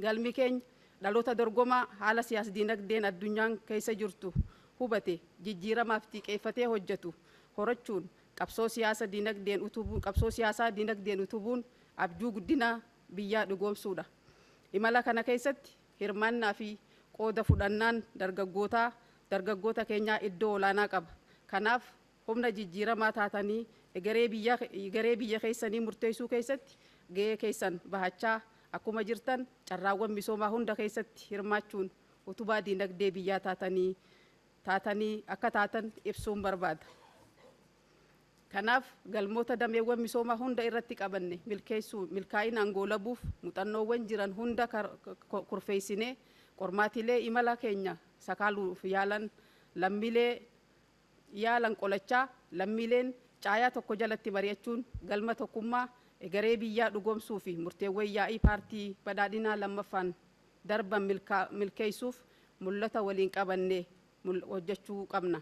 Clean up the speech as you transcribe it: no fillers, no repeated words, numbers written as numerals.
Galmi keenya dhaloota dorgomaa haala siyaas-diinagdeen addunyaan keessa jirtu hubate, jijjiiramaaf xiiqeeffatee hojjetu horachuun qabsoo siyaasaa diinagdeen utubuun abjuu guddina biyyaa dhugoomsuudha. Imala kana keessatti hirmaannaa fi qooda fudhannaan dargaggoota keenyaa iddoo olaanaa qaba. Kanaaf humna jijjiiramaa taatanii egeree biyya keessanii murteessuu keessatti gahee keessan bahachaa akkuma jirtan, carraawwan misoomaa hunda keessatti hirmaachuun utubaa diinagdee biyyaa taatanii akka taatan ibsuun barbaada. Kanaaf galmoota dameewwan misoomaa hunda irratti qabanne milkeessuu, milkaa'inaan goolabuuf muuxannoowwan jiran hunda kurfeessinee, qormaatilee imala keenya sakaaluuf yaalan lammiilee yaalan qolachaa, lammiileen caayaa tokko jalatti mari'achuun galma tokkummaa egeree biyyaa dhugoomsuu fi murteewwan yaa'ii Paartii Badhaadhinaa lammaffaan darban milkeessuuf mul'ata waliin qabanne hojjechuu qabna.